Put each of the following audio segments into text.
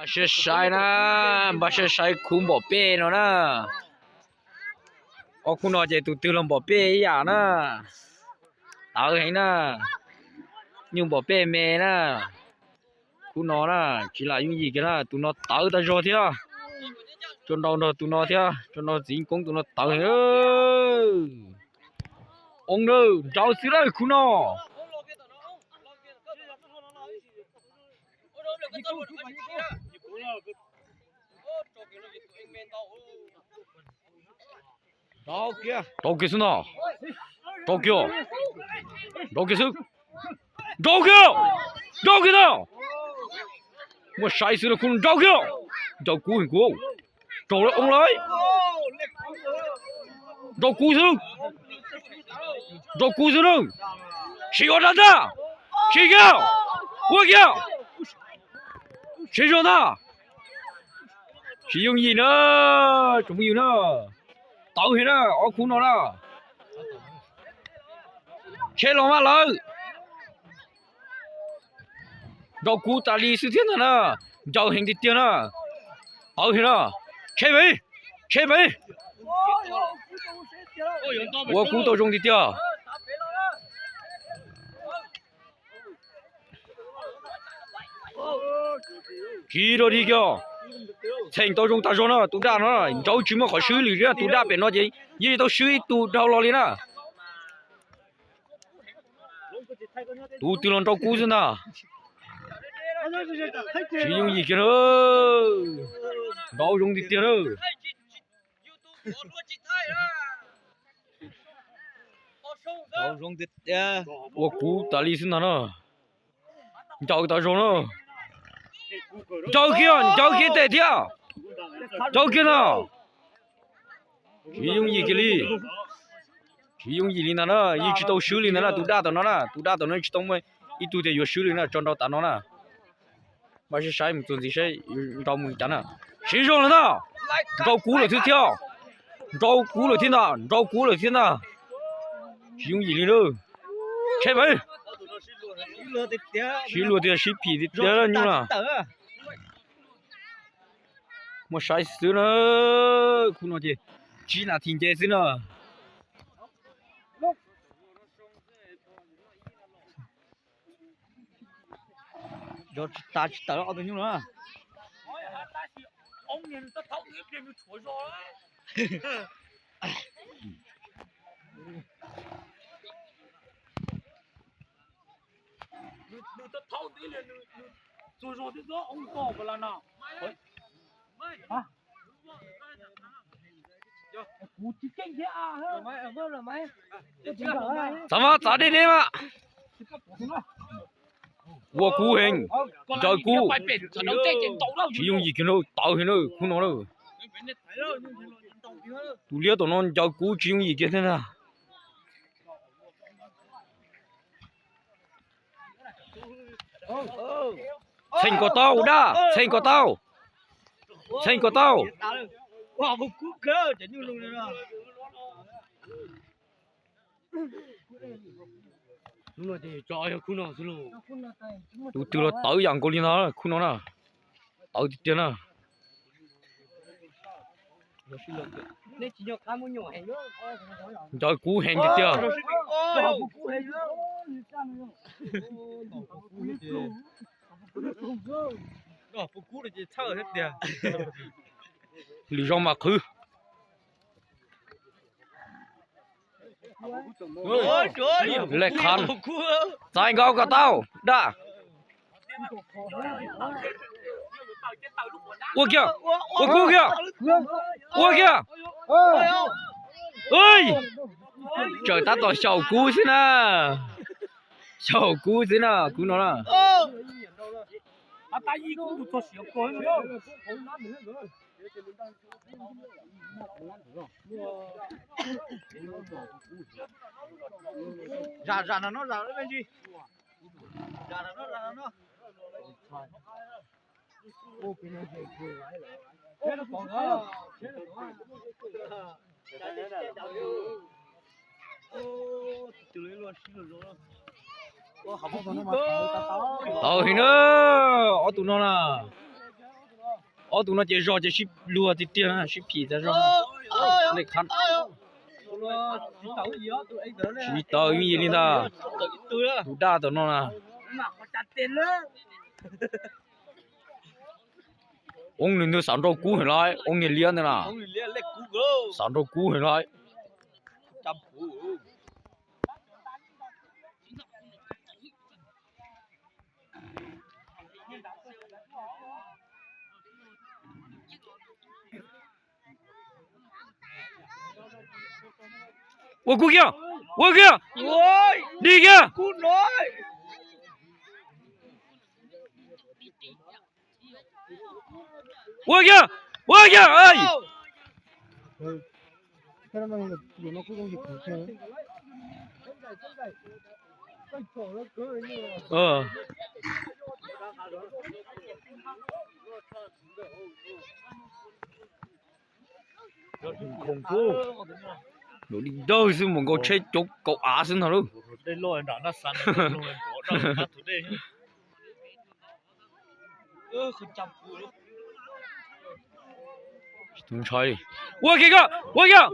Siab saib na, npaj siab saib khub npom pej no na. Ob khub no ces tus twg los npom pej ib yam na. Tawv heev na, nyuj npom pej me na. Khub no na, tsis lam yooj yim kiag na, tus no tawv tag zog thiab. Tso nrau nrog tus no thiab, tso nrog txiv koob tus no tawv heev. Oo na, nrau xwb lawm khub no. Rau kiag xwb no. Rau kiag, rau kiag xwb. Rau kiag, rau kiag na. Muaj saib xwb no, khub nrau kiag. Ncaws kub heev kuv. Rau lawm, oo lawm. Nrau kub xwb. Nrau kub xwb na. Siv ua dab ntag. Siv kiag. Ua kiag. Siv zog ntag. Tsis yooj yim na, tsoom phooj ywg na. Tawv heev na, ob khub no na. Tsheb los maj lawm. Nrau kub tas li xwb thiab ntag na. Ncaws heev tiag tiag na. Tawv heev na. Tsheb pem, tsheb pem. Ua kub tau zoo tiag tiag. Kiv rau dig kiag. Txheem tau zoo tag zog no, tus daj no nraud tsis muaj qhov swb li, tus daj pem no ces yeej tau swb ib tug dhau los li na. Tus twg los nrau kub xwb ntag. Tsis yooj yim kiag na. Nraud zoo tiag tiag na. Ua kub tas li xwb ntag na. Ncaws tas zog na. Ncaws kiag, ncaws kiag tes thiab. Ncaws kiag na. Tsis yooj yim kiag li. Tsis yooj yim li ntag na, yeej tsis tau swb li ntag na, tus daj tom no na, tus daj tom no tsis tau muaj ib tug tias yuav swb li na, tso nrau tas no na. Npaj siab saib mus txuas ntxiv saib nrau mus li cas na. Siv zog lawm ntag. Nrau kub lawm thiab thiab. Nrau kub lawm thiab ntag, nrau kub lawm thiab ntag. Tsis yooj yim li na. Tsheb pem. Sib luag tias sib phim tiag tiag nyuj na. Muaj saib xwb na, khub no ces tsib nas this nce xwb na. Yog tsis tas tsis tawm ob tug nyuj no. Txav mas txav deb deb mas. Ua kub heev, ncaws kub. Tsis yooj yim kiag na, tawv heev na khub no na. Tus liab tom no ncaws kub tsis yooj yim kiag thiab ntag. Txheem kom tau daj, txheem kom tau, txheem kom tau. Tus twg los tawv yam nkaus li ntag khub no na. Tawv tiag tiag na. Ncaws kub heev tiag tiag. Lwm zaus mam qhwv. Lej qhav, txais nkaus kom tau daj. Ua kiag, ua kub kiag, ua kiag. Tsawm tab tom xyaum kub xwb na, xyaum kub xwb na khub no na. Tau heev na, ob tug no na. Ob tug no ces zog ces sib luag tiag tiag na, sib phim tas zog. Tsis tau ib yig li ntag. Tus daj tom no na. Oob nws nws xav nrauj kub heev lauj, oob niag liab ntawd na. Xav nrauj kub heev lauj. Ua kub kiag, ua kiag, dig kiag. Ua kiag, ua kiag. Nws li dawg xwb, mus nkaus tsheb coob kaum av xwb ntag lauj. Ua kiag koj, ua kiag.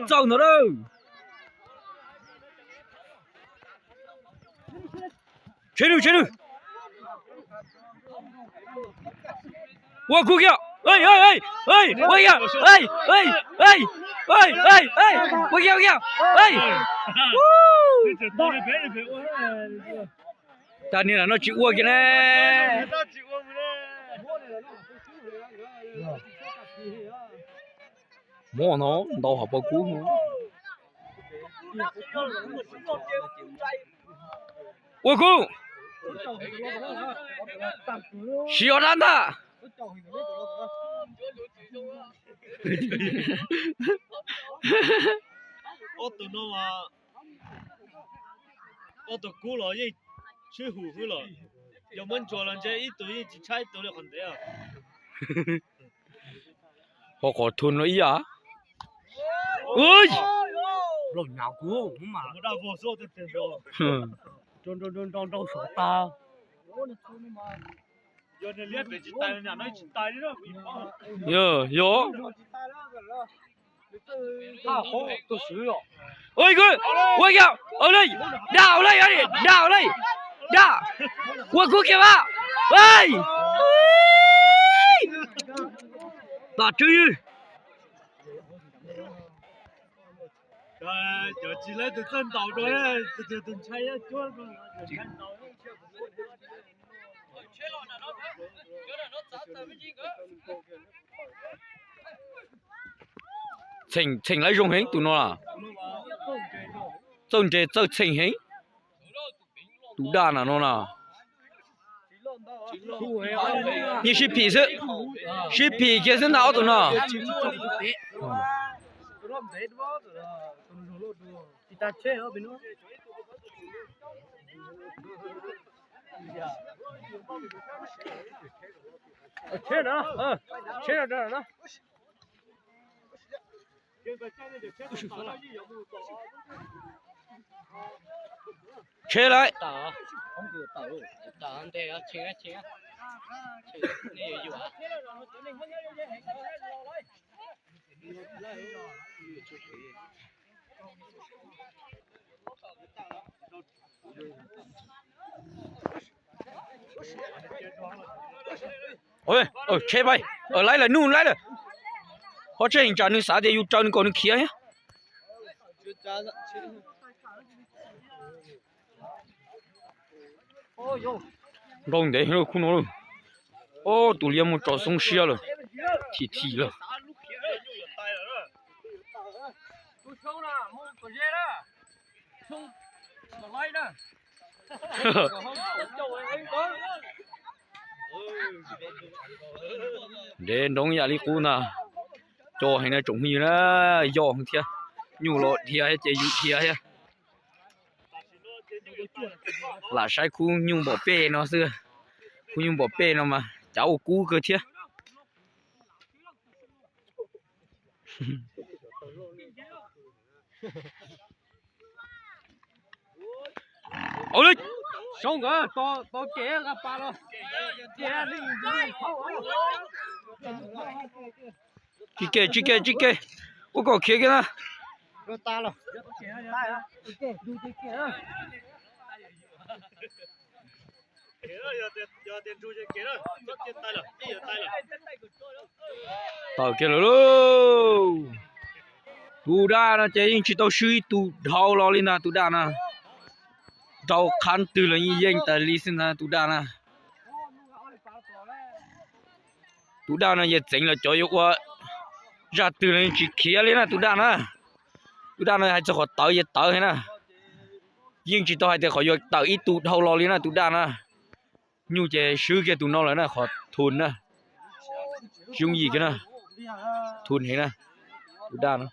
Txaus ntawd lauj. Tshem nws, tshem nws. Ua kub kiag, ua kiag, ua kiag, ua kiag. Tag niag lam no tsis ua kiag ne. Muab no ntau hauv paus kub. Ua kub. Siv os dab ntag. Ob tug no, ob tug kub los yeej sib hum xwb los, yog muab ntsuas los ntshe ib tug yeej tsis tshaib ib tug li qhov ntev. Ho qhov thun no ib yam. Nrau nrau saum tag. Yog, yog. Ua kiag, ua li, daj ua li, daj ua li, daj. Ua kub kiag mas. Tam tswv ywg. Txheem, txheem lawv zoo heev tus no. Txawj ntse txawj txheem heev. Tus daj na no na. Yeej sib phim xwb, sib phim kiag xwb ntag ob tug no. Tsheb lawm. Tsheb pais, laib lawm, nug laib lawm. Ho tsheb heev tsam nws xav tias yus raws nws kom nws khiav thiab. Nrau ntev heev lawm khub no lawm. Ob tug liab muaj tso xoob siab lawm. Thim thim lawm. Ntev nroo yam li qub ntag. Co heev na tsoom phooj ywg na, yog heev thiab. Nyuj los dhia ces yus dhia thiab. Lam saib khub nyuj npom pej no xwb. Khub nyuj npom pej no mas cav ua kub kawg thiab. Au li. Soo nkawd tau kev nqa pas los. Tsis kev, tsis kev, tsis kev. Ua kom khiav kiag na. Tawm kiag lawm lauj. Tus daj no ces yeej tsis tau swb ib tug dhau los li ntag tus daj na. Rau qhab twg los yeej yeej tas li xwb ntag tus daj na. Tus daj no yog txeev los cov yuav ua zaj twg los yeej tsis khiav li na tus daj na. Tus daj no hais txog qhov tawv yog tawv heev na. Yeej tsis tau hais tias qhov yuav tawm ib tug dhau los li na tus daj na. Nyuj ces swb kiag tus no lawm na qhov thun na. Tsis yooj yim kiag na. Thun heev na. Tus daj no.